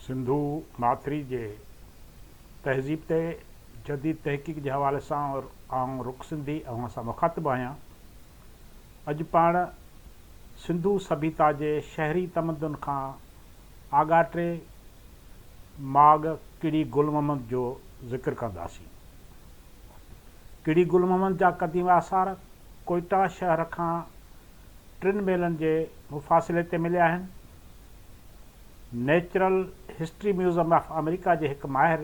سنڌو ماٿري جي تهذيب تي جديد تحقيق جي حوالي سان آئون رڪ سنڌي اوهان سان مخاطب آهيان. اڄ پاڻ سنڌو سڀيتا جي شهري تمدن کان آڳاٽي ماڳ ڪڙي گل محمد جو ذڪر ڪنداسين. ڪڙي گل محمد جا قديم آثار ڪوئيٽا شهر کان ٽن ميلن جي مفاصلي تي مليا آهن. Natural history museum of America جي هڪ ماهر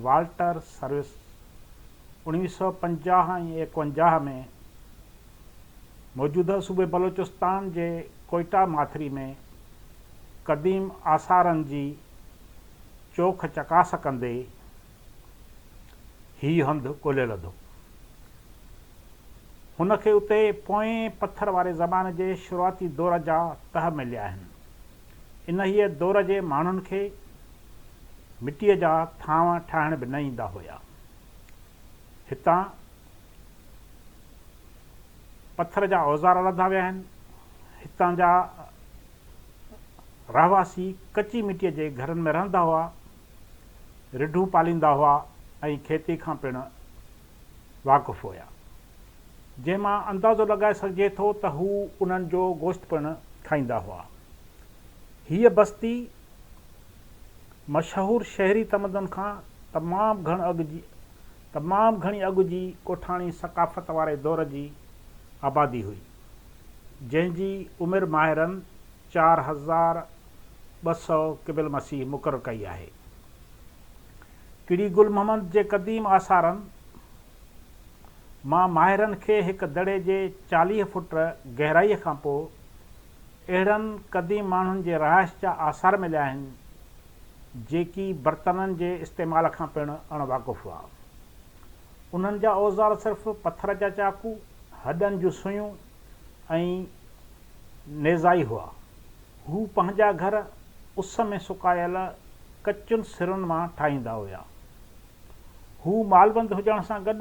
والٽر سروس 1950 ۽ 51 ۾ موجوده صوبي بلوچستان جي ڪوئيٽا ماٿري ۾ قديم آثارن جي چوک چڪاس ڪندي هي هنڌ ڳولي لڌو. هن کي اتي پوئين پٿر واري زماني جي شروعاتي دور جا تهه مليا آهن. انهيء دور جي ماڻهن کي مٽيء جا ٿانء ٺاهڻ به نه ايندا هيا. هتان پٿر جا اوزار لڌا ويا آهن. هتان جا رهواسي ڪچي مٽيء جي گهرن ۾ رهندا هئا، رڍون پاليندا هئا ۽ کيتي کان پڻ واقف هيا، جنهن مان اندازو لڳائي سگهجي ٿو ته هو انهن جو گوشت پڻ کائيندا هئا. هيء بستي مشهور شهري تمدن کان تمام گهڻ اڳ جي تمام گهڻي اڳ جي ڳوٺاڻي ثقافت واري دور جي آبادي هئي، جنهن جي عمر ماهرن 4200 قبل مسيح مقرر ڪئي آهي. ڪڙي گل محمد جي قديم آثارن مان ماهرن کي هڪ دڙي جي 40 فٽ گهرائيء کان پوء اهڙن قديم ماڻهن جي رهائش جا آثار مليا آهن، جيڪي برتنن جي استعمال کان پڻ اڻ واقف هئا. انهن جا اوزار صرف پٿر جا چاقو، هڏن جون سيون ۽ نيزا ئي هئا. هو پنهنجا گهر اس ۾ سڪايل ڪچن سرن مان ٺاهيندا هيا. هو مالوند هجڻ سان گڏ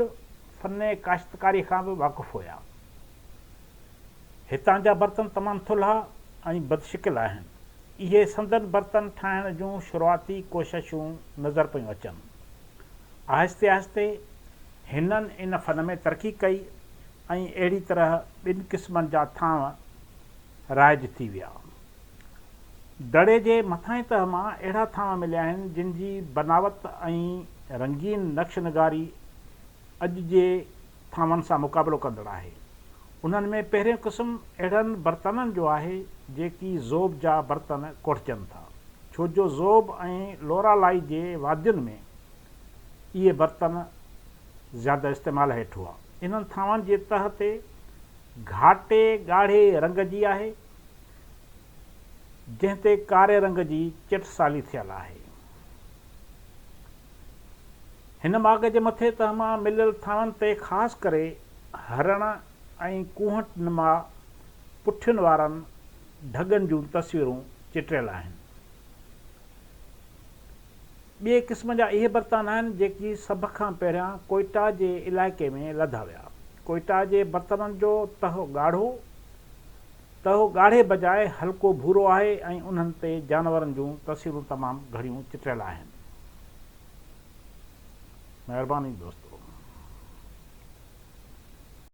فن ڪاشتڪاري کان به واقف هيا. هتان جا برتن تمام ٿلها ۽ بدشڪل آهن. اهي سندن برتن ٺاهڻ جون شروعاتي ڪوششون نظر پيون اچن. آهستي آهستي هنن ان فن ۾ ترقي ڪئي ۽ اهڙي طرح ٻن قسمن جا ٿانء رائج ٿي ويا. دڙي جي مٿانهين تهه مان اهڙا ٿانء مليا آهن، جن جي بناوت ۽ رنگين نقش نگاري اڄ جي ٿانون سان مقابلو ڪندڙ آهي. انهن ۾ پهريون قسم اهڙن برتنن جو آهي، جيڪي زوب جا برتن ڪوٺجن ٿا، ڇو جو زوب ۽ لورالائي جي وادين ۾ اهي برتن زياده استعمال هيٺ هئا. انهن ٿانون جي تهه تي گهاٽي ڳاڙهي رنگ جي آهي، جنهن تي ڪاري رنگ جي چٽسالي ٿيل آهي. هن ماڳ جي مٿين تهه مان مليل ٿانون تي خاص ڪري هرڻ ۽ ڪونهٽ نما پٺين وارن ڍڳن جون تصويرون چٽريل آهن. ٻئي قسم جا اهي برتن آهن جيڪي سڀ کان پهريان ڪوئيٽا جي علائقي ۾ لڌا ويا. ڪوئيٽا جي برتنن جو تهه ڳاڙهو، تهه ڳاڙهي بجاء هلڪو ڀورو آهي ۽ انهن تي جانورن جون تصويرون تمام گهڻيون چٽيل آهن. مهرباني دوستو.